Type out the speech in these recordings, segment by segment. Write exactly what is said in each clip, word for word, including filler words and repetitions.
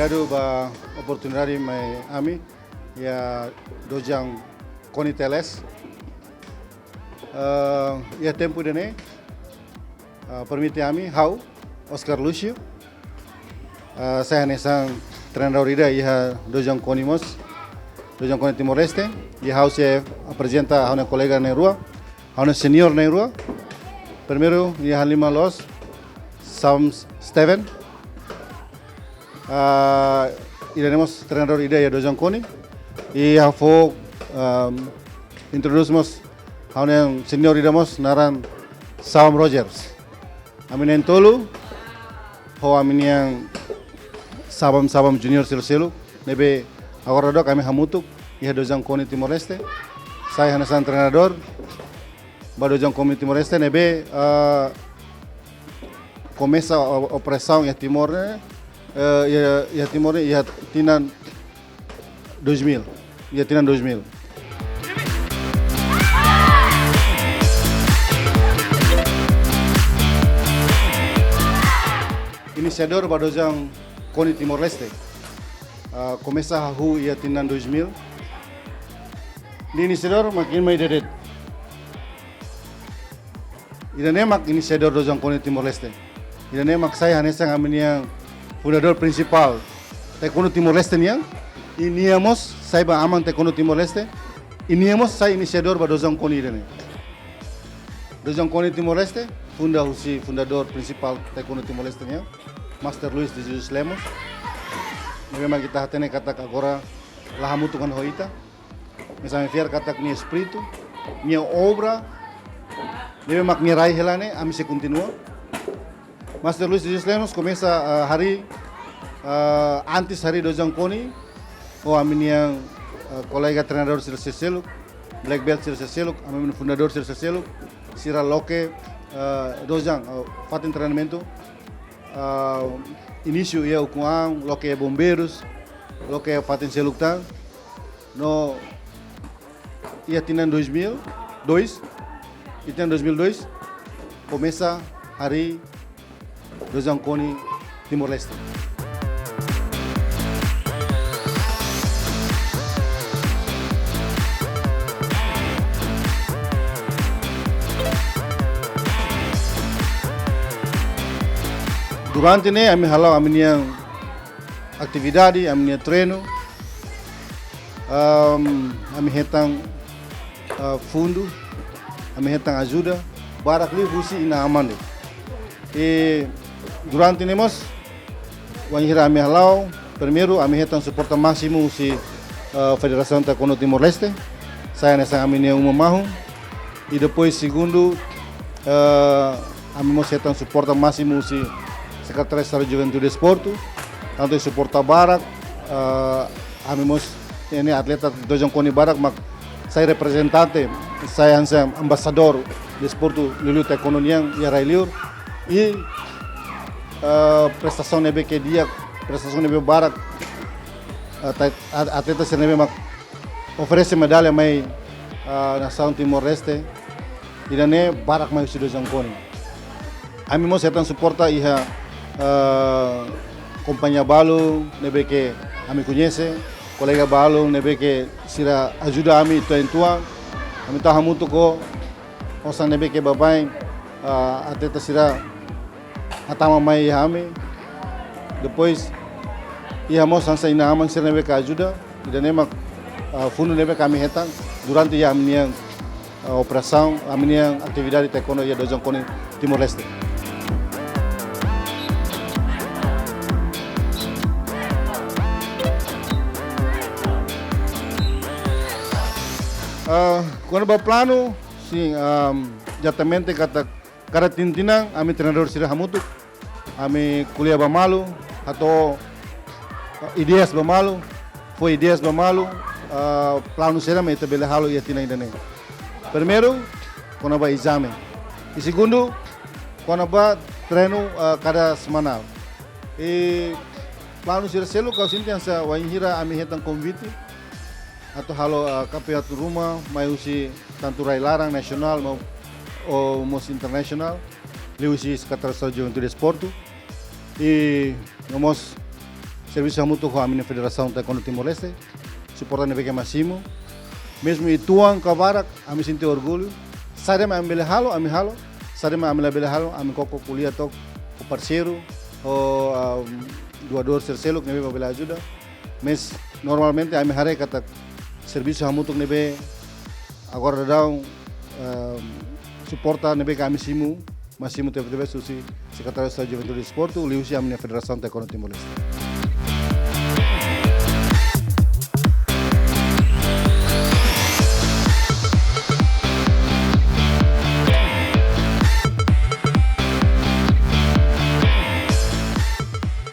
Obrigadu ba oportunidade mai ami iha dojang KONI T L S. Eh, iha tempu ida-ne'e, eh, permite ami, ha'u, Oscar Lucio, eh, sai hanesan treinadór ida iha dojang KONI mós, dojang KONI Timor-Leste, i ha'u sei aprezenta ha'u-nia kolega na'in-rua, ha'u-nia senior na'in-rua. Primeiru, iha halimar loos, Sam Steven. Ah, ida-ne'e mós treinadór ida iha dojang KONI. I ha'u fó, ehm, introdús mós ha'u-nia senior ida mós naran Sam Rogers. Ami na'in-tolu, ho ami-nia saban-saban junior seluk-seluk, ne'ebé agora daudaun ami hamutuk iha dojang KONI Timor-Leste. Sai hanesan treinadór ba dojang KONI Timor-Leste ne'ebé, ah, komesa o-, operasaun iha Timor ne'e, eh, iha, iha Timor ne'e, iha tinan dois mil, iha tinan dois mil. Inisiadór ba dojang KONI Timor-Leste, ah, komesa hahú iha tinan dois mil. Nia inisiadór mak imi haree de'it. Ida-ne'e mak inisiadór dojang KONI Timor-Leste. Ida-ne'e mak sai hanesan ami-nia fundadór prinsipál taekwondo Timor-Leste nian. I nia mós sai ba aman taekwondo Timor-Leste. I nia mós sai inisiadór ba dojang KONI ida-ne'e. Dojang KONI Timor-Leste funda husi fundadór prinsipál taekwondo Timor-Leste nian, Master Luis de Jesus Lemos. Ne'ebé mak ita hatene katak agora la hamutuk ona ho ita. Maibé ami fiar katak nia espíritu, nia obra, ne'ebé mak nia rai hela ne'e, ami sei kontinua. Master Luis de Jesus Lemos komesa, ah, harii, ah, antes harii dojang KONI, ho ami-nia, ah, kolega treinadór sira seluk-seluk, black belt sira seluk-seluk, ami fundadór sira seluk-seluk, sira loke, ah, dojang, ah, fatin treinamentu, ah, inísiu iha ukun-an, loke Bombeirus, loke fatin seluk tan, no iha tinan dois mil dois, iha tinan dois mil dois, komesa harii dojang KONI Timor-Leste. Durante ne'e, ami hala'o ami-nia atividade, ami-nia treinu, ehm, ami hetan, eh, fundu, ami hetan ajuda barak liu husi inan-aman de'it. I durante ne'e mós, wainhira ami hala'o, primeiru, ami hetan suporta másimu husi, eh, Federasaun Taekwondo Timor-Leste, sai hanesan ami-nia uma mahon. I depois, segundu, eh, ami mós hetan suporta másimu husi Sekretaria Estadu Juventude i Desportu, tantu suporta barak, eh, ami mós iha ne'e atleta dojang KONI barak mak sai reprezentante, sai hanesan embaixadór desportu liuliu taekwondo nian iha rai-liur. I, eh, prestasaun ne'ebé ke di'ak, prestasaun ne'ebé barak, eh, ta-, at-, atleta sira ne'ebé mak oferese medalla mai, ah, nasaun Timor-Leste, ida-ne'e barak mai husi dojang KONI. Ami mós hetan suporta iha, ah, kompañia balu ne'ebé ke ami koñese, kolega balu ne'ebé ke sira ajuda ami tuan-tuan, ami tau hamutuk ho osan ne'ebé ke baibain, ah, atleta sira hatama mai iha ami. Depois, iha mós hanesan inan-aman sira ne'ebé ke ajuda. Ida-ne'e mak, ah, fundu ne'ebé ke ami hetan durante iha ami-nia, ah, operasaun, ami-nia atividade taekwondo iha dojang KONI Timor-Leste. Ah, kona-ba planu, sin, ah, ezatamente katak kada tinan-tinan, ami treinadór sira hamutuk, ami ko'alia ba malu, hato'o, eh, ideias ba malu, fó ideias ba malu, ah, planu saida mak ita bele halo iha tinan ida-ne'e. Primeiru, kona-ba ezame. I segundu, kona-ba treinu, ah, kada semanál. I planu sira seluk, ha'u sente hanesan wainhira ami hetan konvite atu halo, ah, kampeonatu ruma, mai husi tantu rai-laran, nasionál, maibé mós internasionál, liuhusi Sekretaria Estadu Juventude i Desportu. I no mós servisu hamutuk ho ami-nia Federasaun Taekwondo Timor-Leste, suporta ne'ebé ke mak simu. Mezmu uitoan ka barak, ami sente orgullu. Saida mak ami bele halo, ami halo. Saida mak ami labele halo, ami koko ko'alia took ho parseiru, ho, ah, doadór sira seluk ne'ebé mak bele ajuda. Mas normalmente ami haree katak servisu hamutuk ne'ebé agora daudaun, ah, suporta ne'ebé ke ami simu, mak simu tebe-tebes husi Sekretaria Estadu Juventude Desportu, liuhusi ami-nia Federasaun Taekwondo Timor-Leste.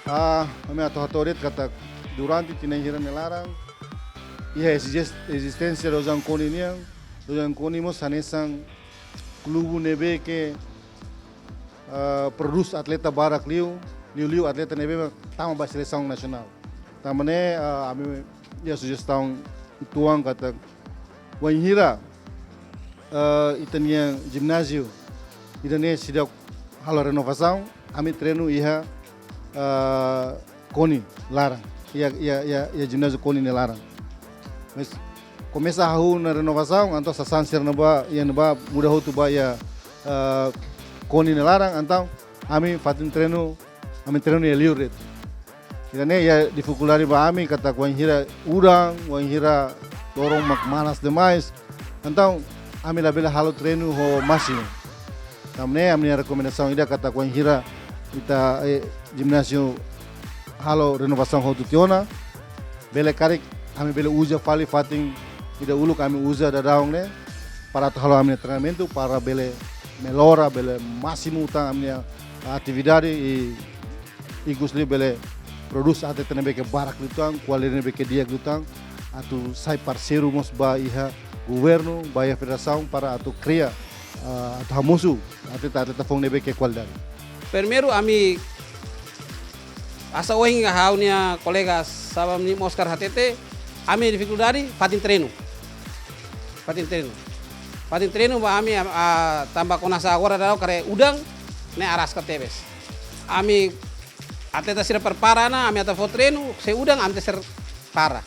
Ah, ami atu hato'o de'it katak durante tinan hira nia laran, iha ezis-, ezisténsia Dojan KONI nian, Dojan KONI mós hanesan klube ne'ebé ke, ah, prodús atleta barak liu, liuliu atleta ne'ebé mak tama ba selesaun nasionál. Tanba ne'e, ah, ami iha sujestaun uitoan katak wainhira, ah, ita-nia jináziu ida-ne'e seidauk halo renovasaun, ami treinu iha, ah, KONI laran, iha, iha, iha, iha jináziu KONI nia laran. Mas komesa hahú ona renovasaun, entaun sasán sira-ne'ebá, iha ne'ebá muda hotu ba iha, ah, KONI nia laran, entaun ami fatin treinu, ami treinu iha liur de'it. Ida-ne'e iha difikuldade ba ami, katak wainhira udan, wainhira loron mak manas demais. Entaun ami labele halo treinu ho másimu. Tanba ne'e ami-nia rekomendasaun ida katak wainhira ita, eh, jináziu halo renovasaun hotu tiha ona, bele karik ami bele uza fali fatin ida uluk ami uza daudaun ne'e, para atu halo ami-nia treinamentu, para bele mellora, bele másimu tan ami-nia atividade i ikus liu bele prodús atleta ne'ebé ke barak liután, kualidade ne'ebé ke di'ak liután, atu sai parseiru mós ba iha governu, ba iha federasaun para atu kria, ah, atu hamosu atleta-atleta foun ne'ebé ke kualidade. Primeiru ami, hanesan ohin ha'u-nia kolega Sabam ni Oscar hatete, ami difikuldade fatin treinu. Fatin treinu. Fatin treinu ba ami, ah, tanba kona-ba agora daudaun karik udan, ne'e araska tebes. Ami atleta sira prepara ona, ami atu fó treinu, se udan ami tenke para.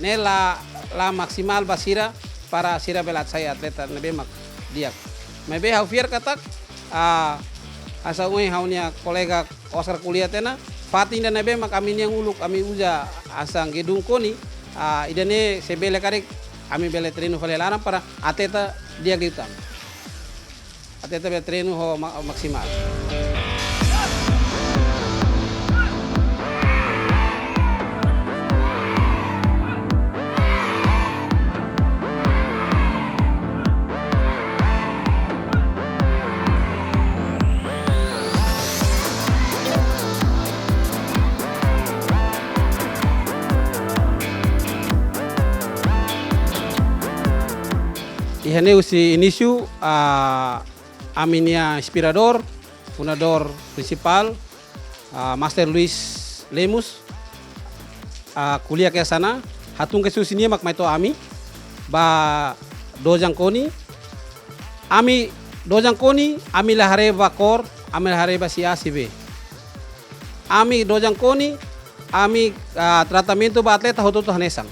Ne'e la, la maksimál ba sira para sira bele sai atleta ne'ebé mak di'ak. Maibé ha'u fiar katak, ah, hanesan ohin ha'u-nia kolega Oscar ko'alia tiha ona, fatin ida ne'ebé mak ami-nian uluk ami uza hanesan gedung KONI, ah, ida-ne'e se bele karik ami bele treinu fali laran para atleta di'ak liután. Atleta bele treinu ho ma-, maksimál. Iha ne'e husi inísiu, ah, ami-nia inspiradór, fundadór prinsipál, ah, Master Luis Lemos, ah, ko'alia kedas ona, hatún kedas husi nia mak mai to'o ami, ba Dojan KONI. Ami Dojan KONI, ami la haree ba kór, ami la haree ba si A si B. Ami Dojan KONI, ami, ah, tratamentu ba atleta hotu-hotu hanesan.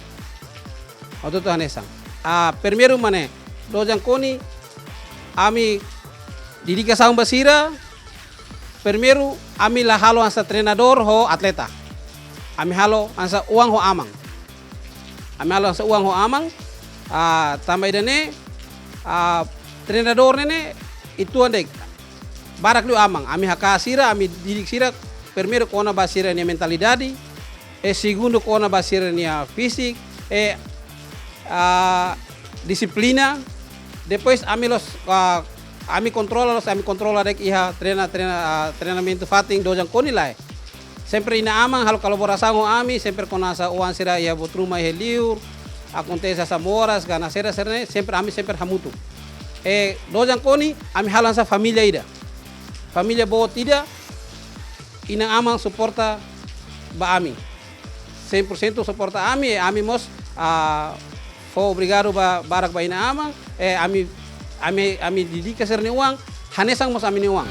Hotu-hotu hanesan. Ah, primeiru mak ne'e, Dojan KONI, ami dedikasaun ba sira, primeiru, ami la halo hanesan treinadór ho atleta. Ami halo hanesan oan ho aman. Ami halo hanesan oan ho aman, ah, tanba ida-ne'e, ah, treinadór ne'e ne'e, uitoan de'it. Barak liu aman, ami hakat sira, ami didik sira, primeiru kona-ba sira-nia mentalidade, e segundu kona-ba sira-nia fíziku, e, ah, dixiplina. Depois ami loos, ah, ami kontrola loos, ami kontrola de'it iha treina, treina, ah, treinamentu fatin Dojan KONI lae. Sempre inan-aman halo kolaborasaun ho ami, sempre kona-ba oan sira iha buat ruma iha liur, akontese hanesan moras, gana sira sira ne'e, sempre ami sempre hamutuk. E Dojan KONI, ami halo hanesan família ida. Família boot ida, inan-aman suporta ba ami. Cem por cento suporta ami, ami mós, ah, fó obrigadu ba, barak ba inan-aman, e ami, ami, ami dedika sira-nia oan, hanesan mós ami-nia oan.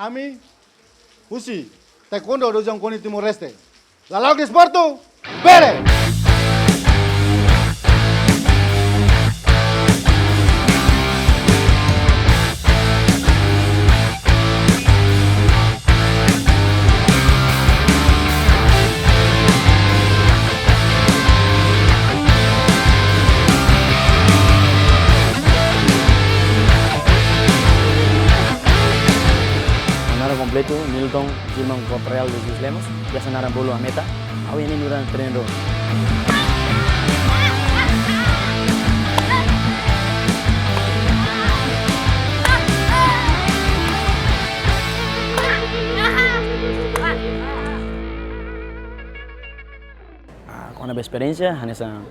Ami, husi Taekwondo Dojan Koni Timor-Leste. Lala'ok desportu, bele! Ha'u naran kompletu Nilton Gilman Correal de Jesus Lemos, biasa naran bolu Ameta. Ha'u iha-ne'e nu'udar treinadór. Ah, kona-ba esperiénsia, hanesan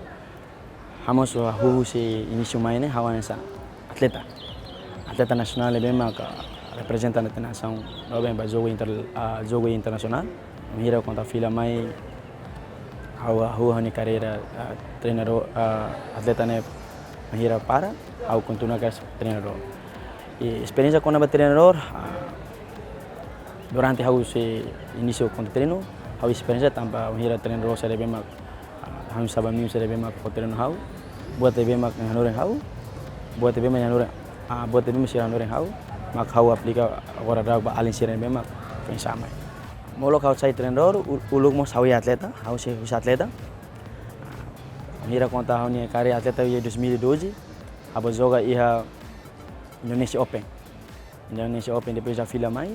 ha'u mós hahú husi inísiu mai ne'e, ha'u hanesan atleta. Atleta nasionál ne'ebé maka reprezenta nasaun doben ba jogu inter-, ah, jogu internasionál. Bainhira kuandu fila mai, ha'u hahú ha'u-nia karreira, ah, treinadór, ah, atleta ne'e bainhira para, ha'u kontinua kedas treinadór. I esperiénsia kona-ba treinadór, ah, durante ha'u sei inísiu kuandu treinu, ha'u esperiénsia tanba bainhira treinadór sira ne'ebé mak, ah, ha'u saba niu sira ne'ebé mak fó treinu ha'u, buat ne'ebé mak hanorin ha'u, buat ne'ebé mak hanorin, ah, buat ne'ebé mak sira hanorin ha'u, mak ha'u aplika agora daudaun ba alin sira ne'ebé mak foin sa'e mai. Molok ha'u sai treinadór, u-, uluk mós ha'u iha atleta, ha'u sei husi atleta. Ah, bainhira kuandu ha'u-nia karreira atleta iha dois mil e doze, ha'u bá joga iha Indonesia Open. Indonesia Open, depois de fila mai,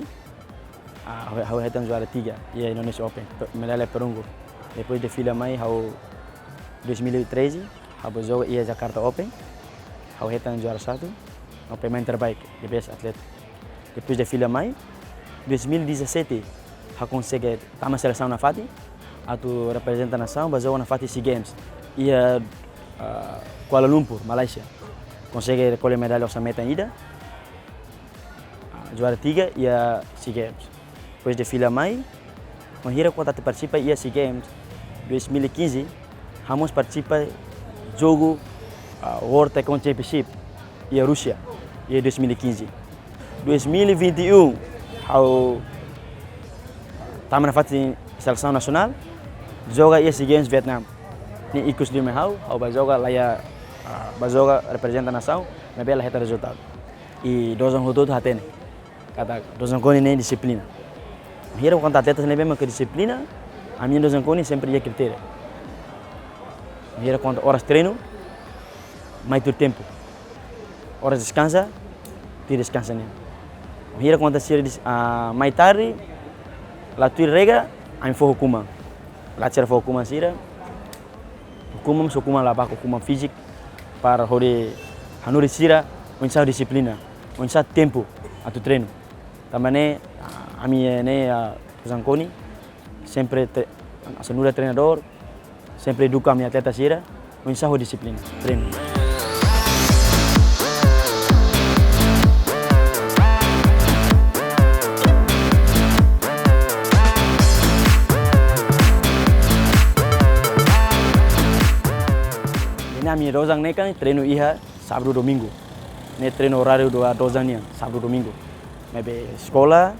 ah, ha'u, ha'u hetan juara tiga iha Indonesia Open, pe-, medalla perunggu. Depois de fila mai, ha'u dois mil e treze, ha'u bá joga iha Jakarta Open, ha'u hetan juara satu, no pemain terbaik, the best athlete. Depois de fila mai, dois mil e dezassete, ha'u konsege tama selesaun nafatin, atu reprezenta nasaun, bá joga nafatin SEA Games, iha, ah, Kuala Lumpur, Malaysia. Konsege rekolla medalla osan-metan ida, ah, juara tiga iha SEA Games. Depois de fila mai, bainhira kuandu atu partisipa iha SEA Games dois mil e quinze, ha'u mós partisipa jogu, ah, World Taekwondo Championship iha Rúsia, iha dois mil e quinze. Dois mil e vinte e um, ha'u tama nafatin selesaun nasionál, joga iha SEA Games Vietnam. Ne'e ikus liu mai ha'u, ha'u bá joga laiha, ah, bá joga reprezenta nasaun, maibé la hetan rezultadu. I Dojan hotu-hotu hatene katak Dojan Koni ne'e dixiplina. Bainhira kuandu atleta ne'ebé mak dixiplina, ami-nia Dojan Koni sempre iha kritéria. Bainhira kuandu oras treinu, mai tuir tempu. Oras deskansa, tuir deskansa nian. Bainhira kuandu sira dis-, ah, mai tarde, la tuir regra, ami fó hukuman. Lae sira fó hukuman sira. Hukuman, hukuman la baku, hukuman fíziku, para hodi hanorin sira oinsá dixiplina, oinsá tempu atu treinu. Tanba ne'e, ah, ami, eh, ne'e, ah, Dojan Koni, sempre tre-, hanesan nu'udar treinadór, sempre eduka ami-nia atleta sira, oinsá ho dixiplina, treinu. Ne'e ami Dojan ne'e kan treinu iha sábadu domingu. Ne'e treinu oráriu do Dojan nian, sábadu domingu. Maibé eskola,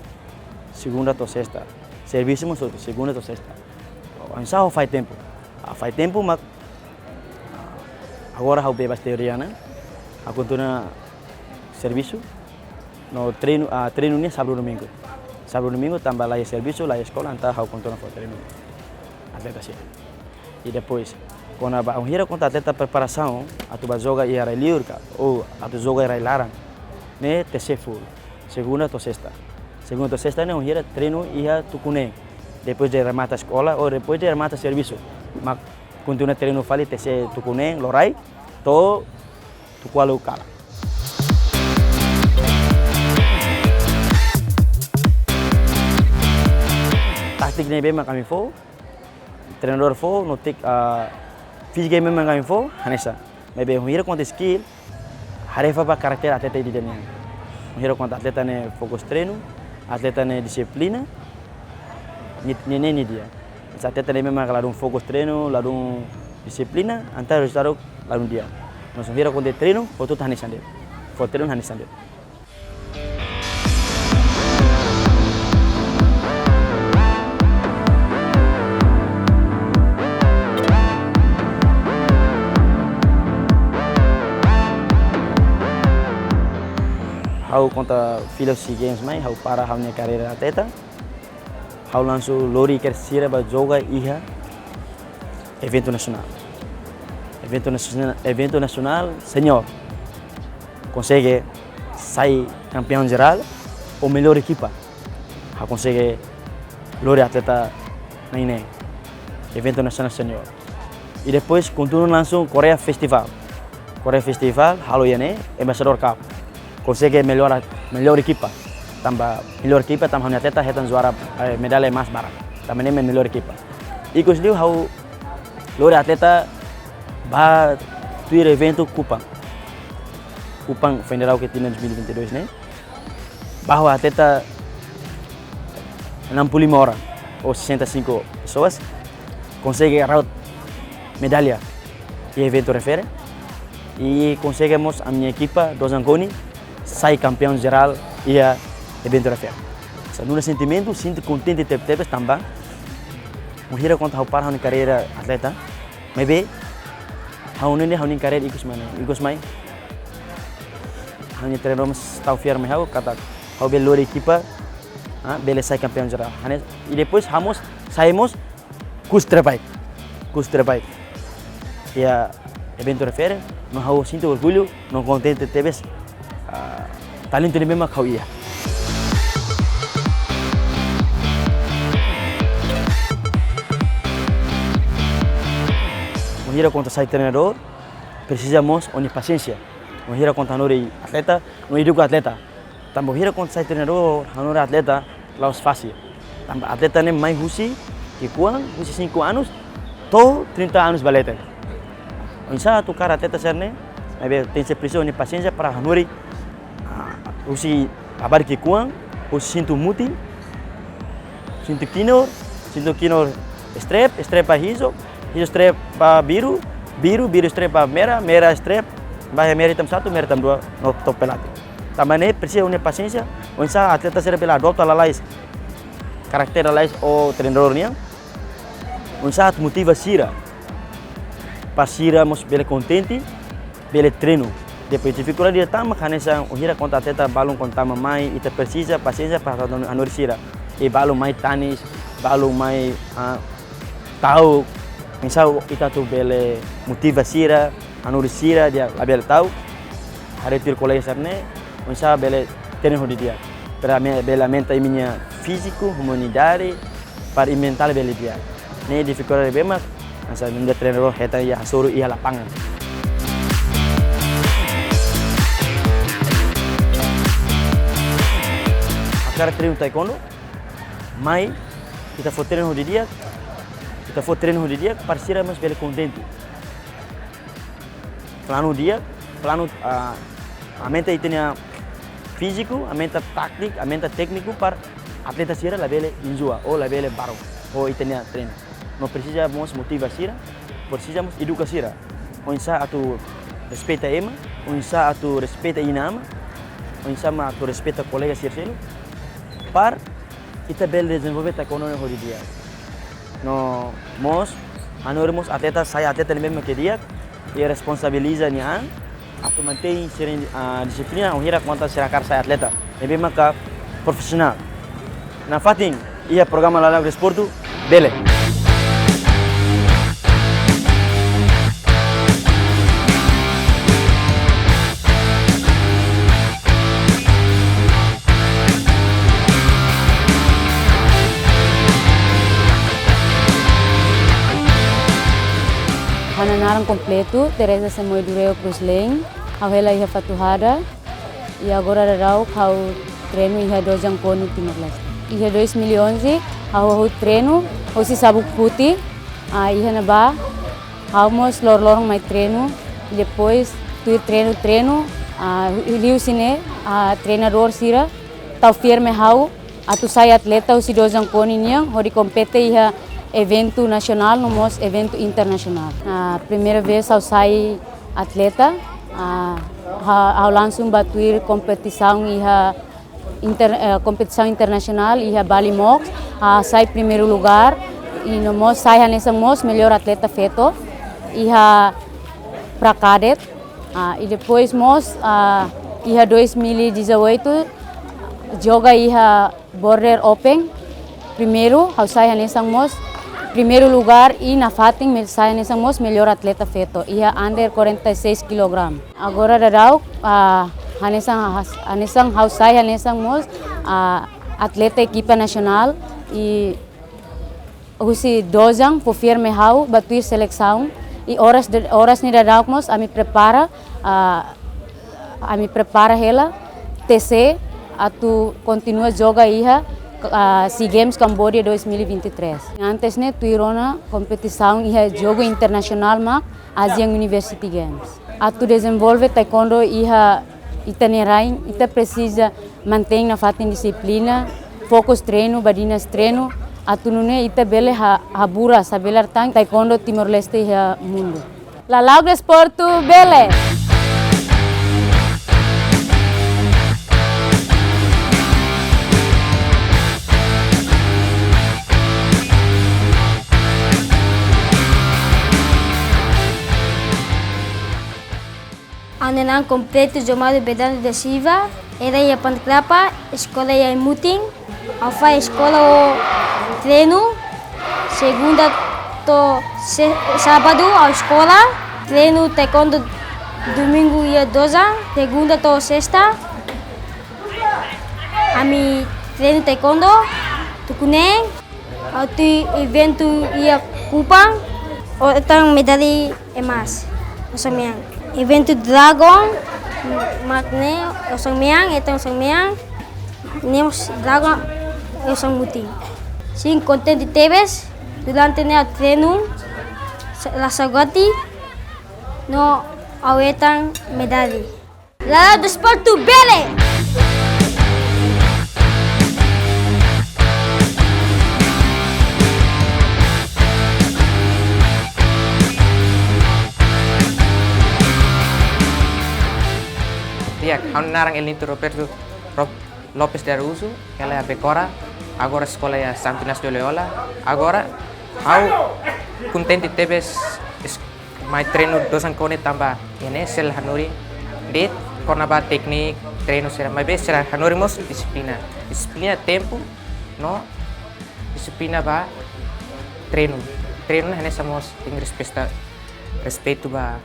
segunda to'o sesta. Servisu mós hotu, segunda to'o sesta. Oinsá ha'u fai tempu? Ah, fai tempu mak, ah, agora ha'u bebas teoria ne'e. Ha'u kontinua servisu. No treinu, ah, treinu ne'e sábadu domingu. Sábadu domingu tanba laiha servisu, laiha eskola, entaun ha'u kontinua fó treinu atleta sira. I depois, kona-ba bainhira kuandu atleta preparasaun atu bá joga iha rai-li'ur ka, ou atu joga iha rai-laran, ne'e T C full. Segunda to'o sesta. Segunda to'o sesta ne'e bainhira treinu iha tuku neen. Depois de remata eskola ou depois de remata servisu, mak kontinua treinu fali T C tuku neen loraik to'o tuku ualu kalan. Táktika ne'ebé mak ami fó, treinadór fó, no tik, ah, fízika ne'ebé mak ami fó, hanesan. Maibé bainhira kuandu skill, haree fali ba karakter atleta ida-idak nian. Bainhira kuandu atleta ne'e fokus treinu, atleta ne'e dixiplina, ne'e, ne'e, ne'e, ne'e di'ak. Se atleta ne'ebé mak ladún fokus treinu, ladún dixiplina, entaun rezultadu ladún di'ak. Mas bainhira kuandu treinu, hotu-hotu hanesan de'it. Fó treinu hanesan de'it. Ha'u konta fila SEA Games mai, ha'u para ha'u-nia karreira atleta. Ha'u langsung lori kaer sira ba joga iha eventu nasionál. Eventu nasionál, eventu nasionál senior. Konsege sai kampeão jerál ou melhor ekipa. Ha'u konsege lori atleta na'in-neen. Eventu nasionál senior. I depois kontinua langsung Korea Festival. Korea Festival, halo iha ne'e, Ambassador Cup. Konsege melhor, melhor ekipa. Tanba melhor ekipa, tanba ha'u-nia atleta hetan juara, eh, medalla emás barak. Tanba ne'e melhor ekipa. Ikus liu ha'u lori atleta ba tuir eventu Kupang. Kupang Federal ke tinan dois mil e vinte e dois ne'e. Ba ho atleta enam puluh lima orang ou sessenta e cinco pessoas, konsege rauta medalla iha eventu refere, i konsege mós ami-nia ekipa Dojang Koni sai kampeão jerál iha eventu refere. Hanesan nu'udar sentimentu, sente kontente tebetebes tanba, wainhira konta ha'u para ha'u-nia karreira atleta, maibé ha'u ne'e ha'u-nia karreira ikus mai, ikus mai. Ha'u-nia treinadór mós tau fiar mai ha'u, katak ha'u bele lori ekipa, ah, bele sai kampeão jerál. Hanesan, i depois ha'u mós, sai mós, kustu terbaik. Kustu terbaik. Iha eventu refere, no ha'u sente orgullu, no kontente tebes, ah, talentu ne'ebé mak ha'u iha. Wainhira konta sai treinadór, presiza mós ó-nia pasiénsia. Wainhira konta hanorin atleta, no eduka atleta. Tanba wainhira konta sai treinadór, hanorin atleta, la'ós fasil. Tanba atleta ne'e mai husi ki'ikoan, husi cinco anos, to'o trinta anos ba leten. Oinsá atu kaer atleta sira-ne'e, maibé tenke ser presiza ó-nia pasiénsia para hanorin, ah, husi labarik ki'ikoan, husi sintu mutin, sintu kinur, sintu kinur strep, strep ba hijo, hijo strep ba biru, biru, biru strep ba merah, merah strep ba merah hitam satu, merah hitam dua, no to'o pelatih. Tanba ne'e presiza ó-nia pasiénsia, oinsá atleta sira bele adota lalais, karakter lalais ó treinadór nian, oinsá atu motiva sira, para sira mós bele kontente, bele treinu. Depois difikuldade ida tan mak hanesan wainhira konta atleta balun konta mai, ita presiza pasiénsia para hanorin sira. I balun mai tanis, balun mai, ah, ta'uk, oinsá ita atu bele motiva sira, hanorin sira, nia labele ta'uk. Haree tuir kolega sira-ne'e, oinsá bele treinu ho di'ak. Para bele aumenta imi-nia fíziku, imunidade, para mentál bele di'ak. Ne'e difikuldade ne'ebé mak hanesan nu'udar treinadór hetan iha hasoru iha lapangan. Hakarak treinu taekwondo, mai, ita fó treinu ho di'ak, ita fó treinu ho di'ak, para sira mós bele kontente. Planu di'ak, planu, ah, aumenta ita-nia fíziku, aumenta táktiku, aumenta tékniku para atleta sira labele enjoa ou labele baruk ho ita-nia treinu. No presiza mós motiva sira, presiza mós eduka sira. Oinsá atu respeita ema, oinsá atu respeita inan-aman, oinsá mak atu respeita kolega sira seluk, para ita bele dezenvolve taekwondo ne'e ho di'ak. No mós, hanorin mós atleta, sai atleta ne'ebé mak di'ak, i responsabiliza nia an, atu mantein sira, ah, dixiplina, wainhira konta sira hakarak sai atleta ne'ebé maka profisionál. Nafatin, iha programa Lala'ok Desportu, bele. Ha'u-nia naran kompletu, Teresa Semoy Dureo Cruz Lein, ha'u hela iha Fatuhada, i agora daudaun ha'u treinu iha Dojang Koni Timor-Leste. Iha dois mil e onze, ha'u hahú treinu, hosi Sabuk Futi, ah, iha ne'ebá, ha'u mós loroloron mai treinu, i depois tuir treinu, treinu, ah, liuhusi ne'e, ah, treinadór sira tau fiar mai ha'u atu sai atleta husi Dojang Koni nian, hodi kompete iha eventu nasionál no mós eventu internasionál. Ah, primeira vez ha'u sai atleta, ah, ha-, ha'u langsung ba tuir kompetisaun iha inter-, eh, kompetisaun internasionál iha Bali Mox, ah, sai primeiru lugár, i no mós sai hanesan mós melhor atleta feto iha pra kadet, ah, i depois mós, ah, Iha dois mil e dezoito, joga iha Border Open, primeiru, ha'u sai hanesan mós, primeiru lugar i nafatin, me sai hanesan mós mellór atleta feto, iha under quarenta e seis kilogramu. Agora daudaun, ah, hanesan, hanesan ha'u sai hanesan mós, ah, atleta ekipa nasionál i husi dojang fó firme ha'u ba tuir selesaun i oras de, oras ne'e daudaun mós ami prepara, ah, ami prepara hela T C atu kontinua joga iha, ah, SEA Games Cambodia dois mil e vinte e três. Antes ne'e tuir ona kompetisaun iha jogu internasionál mak Asian University Games. Atu dezenvolve taekwondo iha ita-nia rain, ita presiza mantein nafatin dixiplina, fokus treinu, badinas treinu, atu nune'e ita bele ha-, haburas, habelar tan taekwondo Timor-Leste iha mundu. Lala'ok desportu bele! Ha'u-nia naran kompletu Jomado Bernardo da Silva, hela iha Panda Klapa, eskola iha Mutin, ha'u fó eskola ho treinu, segunda to'o se-, sábadu ha'u eskola, treinu taekwondo domingu iha dojang, segunda to'o sesta, ami treinu taekwondo, tuku neen, ha'u tuir eventu iha Kupang, ha'u hetan medalla emas, osan-mean. Eventu Dragon, mak ne'e osan-mean, hetan osan-mean, ne'e mós Dragon, osan mutin. Sin kontente tebes, durante ne'e ha'u treinu, sa-, la saugati, no ha'u hetan medalla. Lala'ok desportu bele! Di'ak, ha'u-nia naran Elinto Roberto Ro-, Lopes de Araújo, hela iha Becora, agora eskola iha Santo Inácio de Loyola. Agora, ha'u kontente tebes es-, mai treinu dojang KONI tanba iha ne'e sei la hanorin de'it kona-ba tékniku, treinu sira, maibé sei la hanorin mós dixiplina. Dixiplina tempu, no dixiplina ba treinu. Treinu hanesan mós tenke respeita, respeitu ba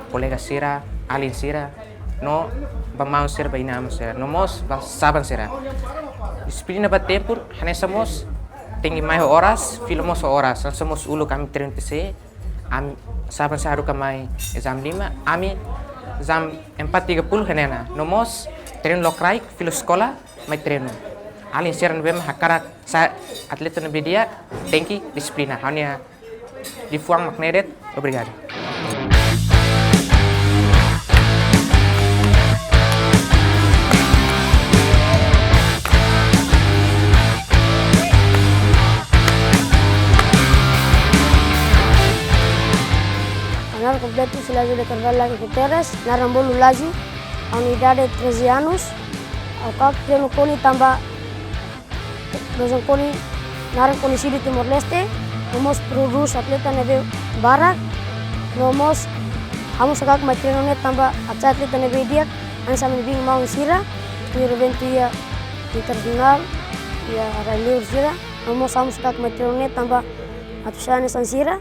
kolega sira, alin sira, no ba maun sira, ba inan-aman sira, no mós ba saban sira. Dixiplina ba tempu hanesan mós tenke mai ho oras, fila mós ho oras, hanesan mós uluk ami treinu T C, ami saban sira haruka mai jam lima, ami jam empat tiga puluh hanesan ona. No mós treinu lokraik, fila eskola, mai treinu. Alin sira ne'ebé mak hakarak sai atleta ne'ebé di'ak, tenke dixiplina. Ha'u-nia liafuan mak ne'e de'it, obrigadu. Ha'u-nia naran kompletu Silazio de Carvalho Lage Guterres, naran bolu Lazi, ha'u-nia idade treze anos, ha'u hakarak treinu KONI tanba dojang KONI naran koñesidu Timor-Leste, no mós prodús atleta ne'ebé barak, no mós ha'u mós hakarak mai treinu ne'e tanba atu sai atleta ne'ebé di'ak, hanesan ami-nia biin-maun sira, tuir eventu iha internasionál, iha rai-liur sira, no mós ha'u mós hakarak mai treinu ne'e tanba atu sai hanesan sira,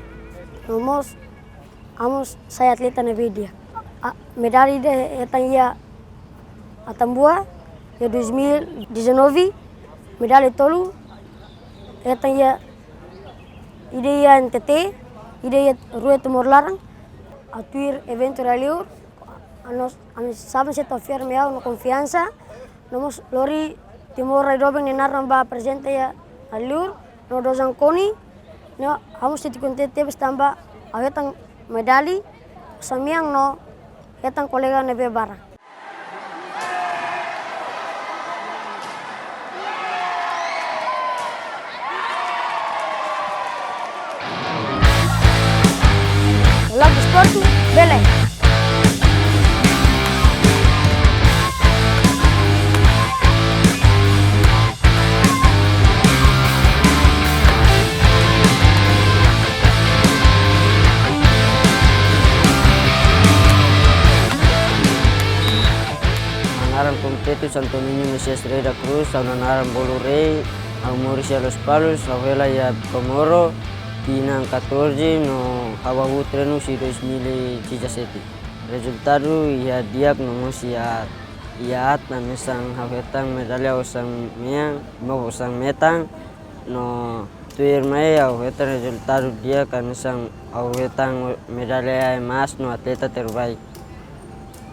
no mós ha'u mós sai atleta ne'ebé di'ak. A, medalla ida hetan iha Atambua, iha dois mil e dezanove, medalla tolu hetan iha, ida iha N T T, ida iha rua Timor laran, atu tuir eventu rai-liur, ami, ami saban sira tau firme ha'u no konfiansa, no mós lori Timor rai doben nia naran ba aprezenta iha rai-liur, no dojang KONI, no ha'u mós sente kontente tebes tanba ha'u hetan medalla, osan-mean no hetan kolega ne'ebé barak. Lala'ok desportu bele! Kompletu Santo Niño Mesias Rei da Cruz, ha'u-nia naran Bolu Rei, ha'u moris iha Lospalos, ha'u hela iha Comoro, tinan catorze, no ha'u hahú treinu husi dois mil e dezassete. Rezultadu iha di'ak no mós iha aat, iha aat hanesan ha'u hetan medalla osan mean, no osan metan, no tuirmai ha'u hetan rezultadu di'ak hanesan ha'u hetan medalla emas no atleta terbaik.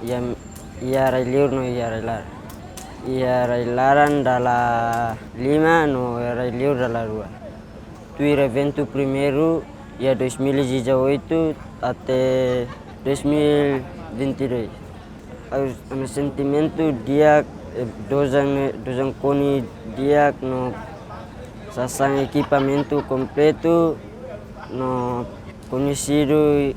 Iha, iha rai-liur no iha rai-laran. Iha rai-laran dala lima no iha rai-liur dala rua. Tuir eventu primeiru iha dois mil e dezoito até dois mil e vinte e dois. Ha'u, ha'u-nia sentimentu di'ak, eh, dojang ne'e, dojang Koni di'ak no sasán ekipamentu kompletu no koñesidu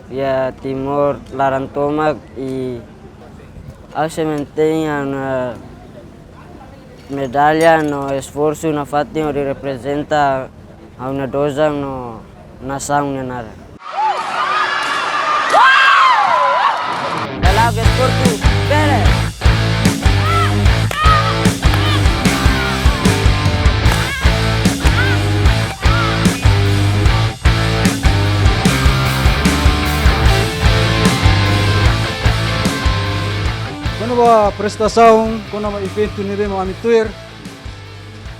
iha Timor laran tomak i ha'u sei mantein ha'u-nia medalla no esforsu nafatin hodi reprezenta ha'u-nia dojang no nasaun nia naran. Dalam desportu, bele. Kona-ba prestasaun, kona-ba eventu ne'ebé mak ami tuir,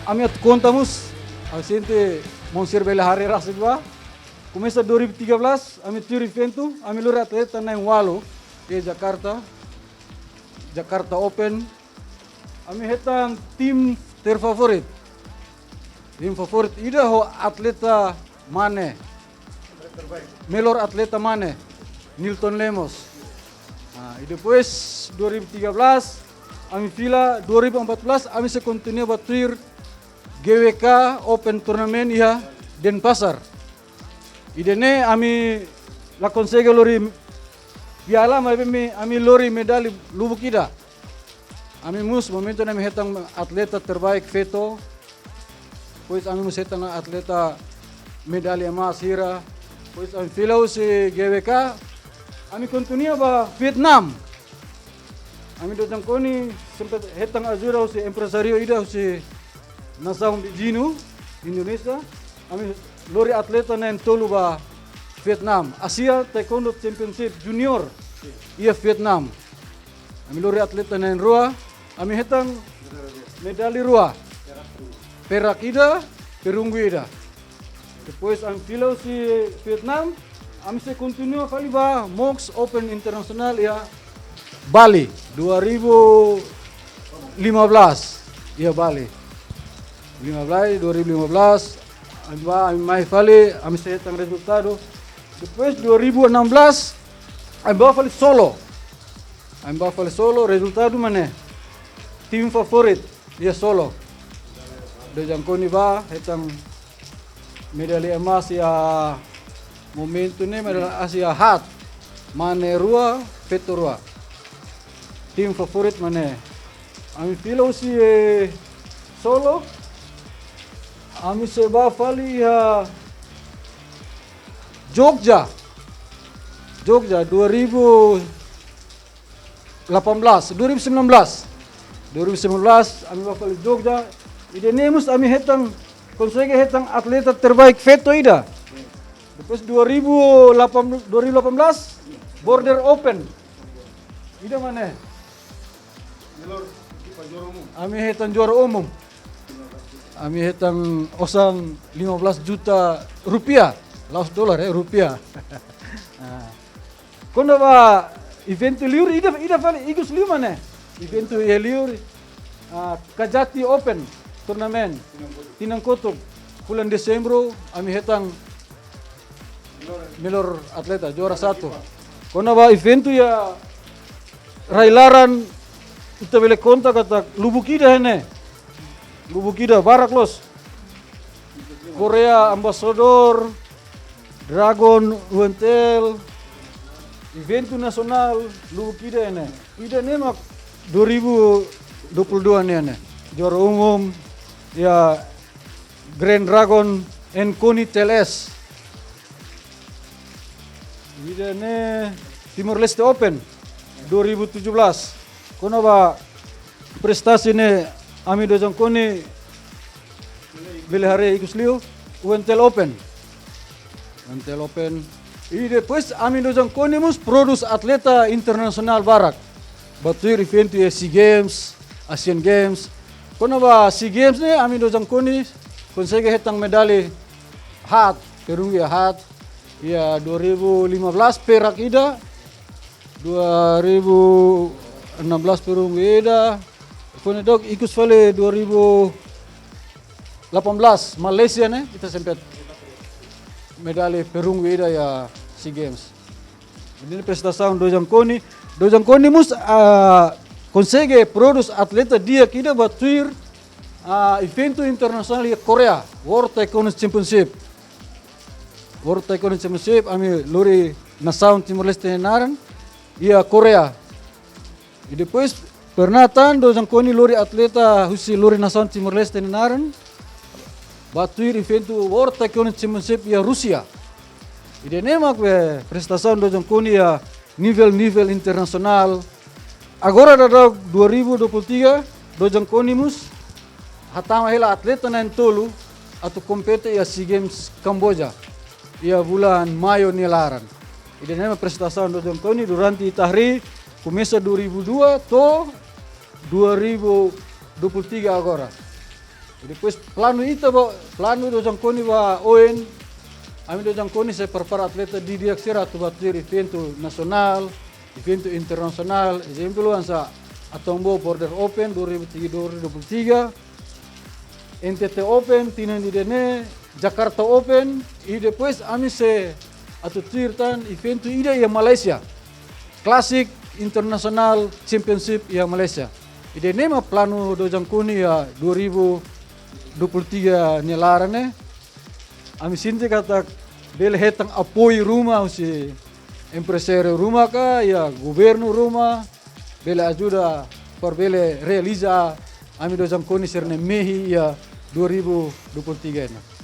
ami atu konta mós, ha'u sente maun sira bele haree rasik ba. Komesa dua ribu tiga belas, ami tuir eventu, ami lori atleta na'in ualu, iha Jakarta, Jakarta Open. Ami hetan tim terfavorit. Tim favorit ida ho atleta mane. Melhor atleta mane, Nilton Lemos. Ah, i depois dua ribu tiga belas, ami fila, dua ribu empat belas, ami sei kontinua ba tuir G W K Open Tournament iha Denpasar. Ida-ne'e ami la konsege lori piala, maibé ami, ami lori medalla lubuk ida. Ami mós momentu ne'e ami hetan atleta terbaik feto. Depois ami mós hetan atleta medalla emas hira. Depois ami fila husi G W K, ami kontinua ba Vietnam. Ami dojang Koni sempat hetan ajuda husi empresáriu ida husi nasaun viziñu, Indonézia. Ami lori atleta na'in tolu ba Vietnam, Asia Taekwondo Championship Junior iha Vietnam. Ami lori atleta na'in rua, ami hetan medalla rua. Perak ida, perunggu ida. Depois ami fila husi Vietnam, ami sei kontinua fali ba Mox Open Internasionál iha Bali, dua ribu lima belas, iha Bali. Lima belas, dua ribu lima belas, ami ba, ami mai fali, ami sei hetan rezultadu. Depois dua ribu enam belas, ami ba fali Solo. Ami ba fali Solo, rezultadu mak ne'e. Tim favorit iha Solo. Dojang Koni ba, hetan medalla emas iha momentu ne'e, medalla emas iha haat. Mane rua, feto rua. Tim favorit mak ne'e. Ami fila husi, eh, Solo. Ami sei ba fali iha Jogja. Jogja, dua ribu delapan belas, dua ribu sembilan belas. Dua ribu sembilan belas, ami ba fali Jogja. Ida-ne'e mós ami hetan, konsege hetan atleta terbaik feto ida. Depois dua ribu delapan, dua ribu delapan belas, Border Open. Ida mak ne'e? Ami hetan juara umum. Ami hetan osan lima belas juta rupiah. La'ós dolar, eh, rupiah. Ah. Kona-ba eventu liur, ida, ida fali ikus liu mak ne'e. Eventu iha liur, ah, Kajati Open Tournament. Tinan kotuk, fulan Dezembru, ami hetan melhor atleta, juara satu. Kona-ba eventu iha rai-laran, ita bele konta katak lubuk ida ne'e. Lubuk ida, barak loos. Korea Ambassador, Dragon U N T L, eventu nasionál, lubuk ida ne'e. Ida-ne'e mak dua ribu dua puluh dua ne'e, ne'e. Juara umum, iha Grand Dragon and Koni T L S. Ida-ne'e Timor Leste Open dua ribu tujuh belas. Kona-ba prestasi ne'e, ami Dojang Koni bele haree ikus liu, U N T L Open. U N T L Open. I depois ami Dojang Koni mós prodús atleta internasionál barak. Ba tuir eventu iha SEA Games, Asian Games. Kona-ba SEA Games ne'e, ami Dojang Koni konsege hetan medalla haat, perunggu iha haat. Iha dua ribu lima belas perak ida, dua ribu enam belas perunggu ida, foin dok ikus fali dua ribu delapan belas Malaysia ne'e, ita sempat medalla perunggu ida iha SEA Games. Jadi prestasaun Dojang Koni, Dojang Koni mós, ah, konsege prodús atleta di'ak ida ba tuir, ah, eventu internasionál iha Korea, World Taekwondo Championship. World Taekwondo Championship, ami lori nasaun Timor-Leste nia naran iha Korea. I depois pernah tan Dojang Koni lori atleta husi lori nasaun Timor-Leste nia naran ba tuir eventu World Taekwondo Championship iha Rúsia. Ida-ne'e mak, eh, prestasaun Dojang Koni iha nivel-nivel internasionál. Agora daudaun dua ribu dua puluh tiga, Dojang Koni mós hatama hela atleta na'in-tolu atu kompete iha SEA Games Kamboja iha bulan Maiu nia laran. Ida-ne'e mak prestasaun Dojang Koni durante ita haree komesa dua ribu dua to'o dua ribu dua puluh tiga agora. I depois planu ita ba, planu Dojang Koni ba oin, ami Dojang Koni sei prepara atleta di'ak sira atu ba tuir eventu nasionál, eventu internasionál, ezemplu hanesan Atombo Border Open dua ribu tiga, dua ribu dua puluh tiga, N T T Open tinan ida-ne'e, Jakarta Open, i depois ami sei atu tuir tan eventu ida iha Malaysia, Classic International Championship iha Malaysia. Ida-ne'e mak planu Dojang Koni iha dua ribu dua puluh tiga nia laran ne'e. Ami sente katak bele hetan apoiu ruma husi emprezáriu ruma ka, iha governu ruma, bele ajuda para bele realiza ami Dojang Koni sira-nia mehi iha dua ribu dua puluh tiga ne'e.